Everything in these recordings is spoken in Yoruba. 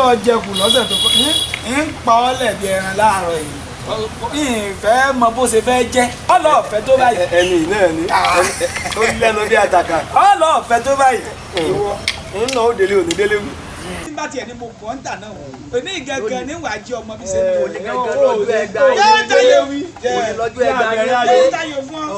Ọlọ́ọ̀jẹ̀kù lọ́sẹ̀ tó kọ́ ń pa ọ́ lẹ̀bi ẹran láàárọ̀ yìí, ìfẹ́ mọ bó ṣe fẹ́ jẹ́ ọlọ́ọ̀fẹ́ tó báyìí. Ẹni náà ni ó lẹ́nu bí àtàkà. Ọlọ́ọ̀fẹ́ tó báyìí. Ìwọ ń nà ó délé òní délé wí. Tí bá tiẹ̀ ní mo kọ́ ń tà náà, òní gẹ́gẹ́ ní wàá jí ọmọ bí ṣe ń Òní gángan lọ́jọ́ ẹgbàá yín. Òní lọ́jọ́ ẹgbàá yín. Jẹ́ táyò fún ọ.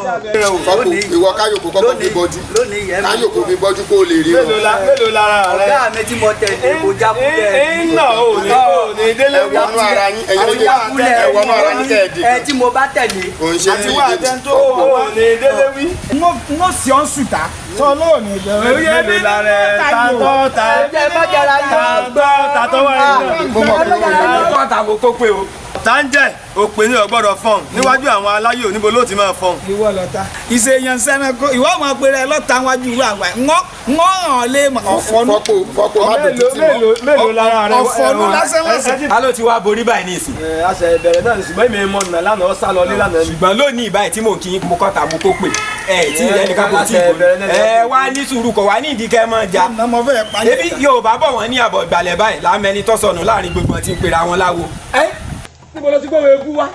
Fọ́pọ̀ ìwọ káyòkó kọ́kọ́ fi bọ́jú. Lónìí yẹn mi. Káyòkó fi bọ́jú kó lè rí Mélòó o. Mélòó lára rẹ? Ọ̀gá mi tí mo tẹ̀lé kò jákulẹ̀. Ń nà ó ní ó ní délé Ẹ wí. wọnú ara yín, ẹ̀yin Kò méjèèjì, jákulẹ̀. ẹ wọnú ara yín kẹ́ ẹ dì. Ẹ tí mo bá tẹ̀lé. Kò ń ṣe Àti tí wá ìdí. àtẹn tó Ó ní délé wí. N ó sì ọ́n sùtà sọ lóòní ìbẹ̀rẹ̀. Mélòó lára ẹ? Tàtọ́ ta Ẹ má jara yín. tàtọ́ tàtọ́ wà nínú. Mo mọ̀ pé ó lè. Kọ́ta mo kó pé o. Tá ń jẹ́ òpè ní ọ̀gbọ́dọ̀ fọ́n níwájú àwọn aláyé oníbo ló ti máa fọ́n. Ìwọ lọta ìṣèyàn sẹnako, ìwọ ọmọ péré lọta wájú ìwé àgbà ńgọ ńgọ hàn lé ọfọnú. Fọ́pọ̀ fọ́pọ̀, má dojú tì mọ́. Mélòó lára rẹ? Ọfọnú lásán lásán. Ta ló ti wá borí báyìí ní ìsìn? Ẹ àṣẹ ìbẹ̀rẹ̀ náà ni, ṣùgbọ́n èmi mọ̀ nà lánàá, ó sá lọ lé lánàá ni. Ṣùgbọ́n lónìí báyìí tí mò ń kí yín, mo kọ́ta mo kó pè ẹ tí ìrẹ́ nìkan kò tí ì borí. Ẹ wá ní sùúrù, kọ̀ wá ní ìdí kẹ́ mọ́ ja. Ọmọ fẹ́ pa. Ebi Yorùbá bọ̀, wọ́n ní àbọ̀ ìgbàlẹ̀ báyìí lámẹ́ni tó sọnù láàrin gbogbo wọn tí ń pera wọn láwo. Ẹ níbo ló ti gbọ́ ewu wá?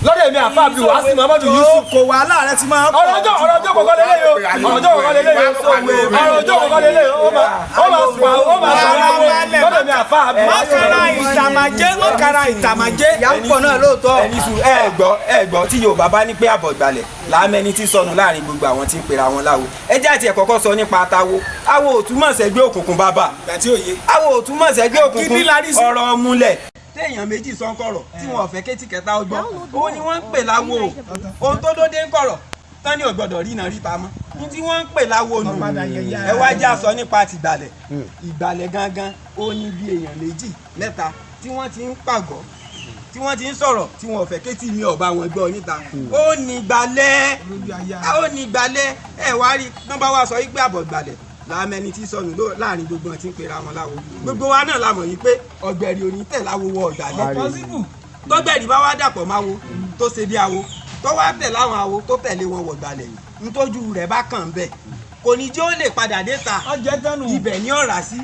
Lọ́dọ̀ èmi àfa Abdul Wasi Muhammadu Yusuf. Kò wàhálà rẹ ti máa pọ̀. Ọ̀rọ̀ ọjọ́ kọ̀ọ̀kan lélẹ̀ yìí o. Ọ̀rọ̀ ọjọ́ kọ̀ọ̀kan lélẹ̀ yìí o. Ọ̀rọ̀ ọjọ́ kọ̀ọ̀kan lélẹ̀ yìí o. Ó máa sùn, ó máa sùn aláwo lọ́dọ̀ mi àfa Abdul Wasi. Mọ́kàrà ìtàmàjẹ́, mọ́kàrà ìtàmàjẹ́. Ìyá ń pọ̀ náà lóòótọ́. Ẹni sùúrù, ẹ gbọ́, ẹ gbọ́, tí Yorùbá bá ní pé àbọ̀ ìgbàlẹ̀ lámẹ́ni tí sọnù láàrin gbogbo àwọn tí ń pera wọn láwo. Ẹ jẹ́ àti ẹ̀ kọ́kọ́ sọ nípa tawo. Awo ò túmọ̀ sẹ́gbẹ́ òkùnkùn bàbá. Ìgbà tí ò yé. Awo ò túmọ̀ sẹ́gbẹ́ òkùnkùn. Gidi la rí sí. Ọ̀rọ̀ múlẹ̀ téèyàn méjì sọ ń kọ̀rọ̀ tí wọn ò fẹ́ kétí kẹta ó gbọ́, òun ni wọ́n ń pè láwo. Ohun tó dóde ń kọ̀rọ̀ tán ni ò gbọ́dọ̀ rí iná ríta mọ́ ní tí wọ́n ń pè láwo nù. Ẹ wá já sọ nípa tìgbàlẹ̀. Ìgbàlẹ̀ gangan ó ní bí èèyàn méjì mẹ́ta tí wọ́n ti ń pàgọ́, tí wọ́n ti ń sọ̀rọ̀, tí wọn ò fẹ́ kétí mi ọ̀bá wọn gbọ́ níta, ó ní ìgbàlẹ̀, ó ní ìgbàlẹ̀. Ẹ wá rí nọ́mbà wa sọ wípé àbọ̀ ìgbàlẹ̀ láàmẹni tí sọnù láàrin gbogbo wọn tí ń pera wọn láwo. Gbogbo wa náà la mọ̀ yìí pé ọ̀gbẹ̀rì ò ní tẹ̀ láwo wọ ọ̀gbàlẹ̀. Possible. Tọ́gbẹ̀rì bá wá dàpọ̀ máwo tó ṣe bí awo, tó wá tẹ̀ láwọn awo tó tẹ̀lé wọn wọ̀gbàlẹ̀ yìí, ntójú rẹ̀ bá kàn ń bẹ̀, kò ní jẹ́ ó lè padà dé ta. Ọjọ́ tánu. Ibẹ̀ ní ọ̀rá sí.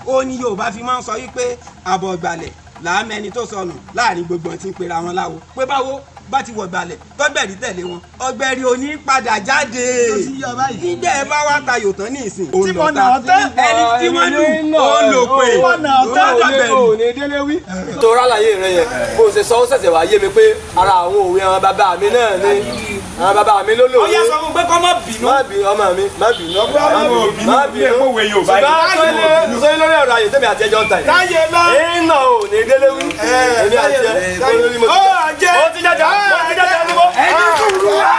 Ó ní Yorùbá fi máa ń sọ wípé àbọ̀ ọ̀gbàlẹ̀ làámẹni tó sọnù láàrin gbogbo wọn tí ń pera wọn láwo, pé báwo bá ti wọ̀gbàlẹ̀ tọ́gbẹ̀rì tẹ̀lé wọn, ọ̀gbẹ̀rì ò ní padà jáde. Tó ti yọ báyìí. Nígbà ẹ bá wá tayò tán ní ìsìn, Tí mo nà ọ́ tán. ẹni tí wọ́n lù ó lò pé Tí mo nà ọ́ tán. lọ́dọ̀gbẹ̀rì. Ó ní délé wí. Torí àlàyé rẹ yẹn bó ṣe sọ, ó ṣẹ̀ṣẹ̀ wá yé mi pé ara àwọn òwe àwọn bàbá mi náà ni àwọn bàbá mi ló lòwe. Ó yá, sọ fún pé kọ́ mọ́ bínú. Má bínú ọmọ mi, má bínú, má bínú. Bí òwe Yorùbá yìí. Ṣùgbọ́n sọ lórí ọ̀rọ̀ ayé tẹ́mi àti ẹjọ́ ń ta yìí. Táyé lọ. Iná ò ní délé wí. Èmi àti ẹ lórí mo ti Ó jẹ́. Ó ti jẹjà, ó ti jẹjà ní mo. Ẹni sùúrù wá.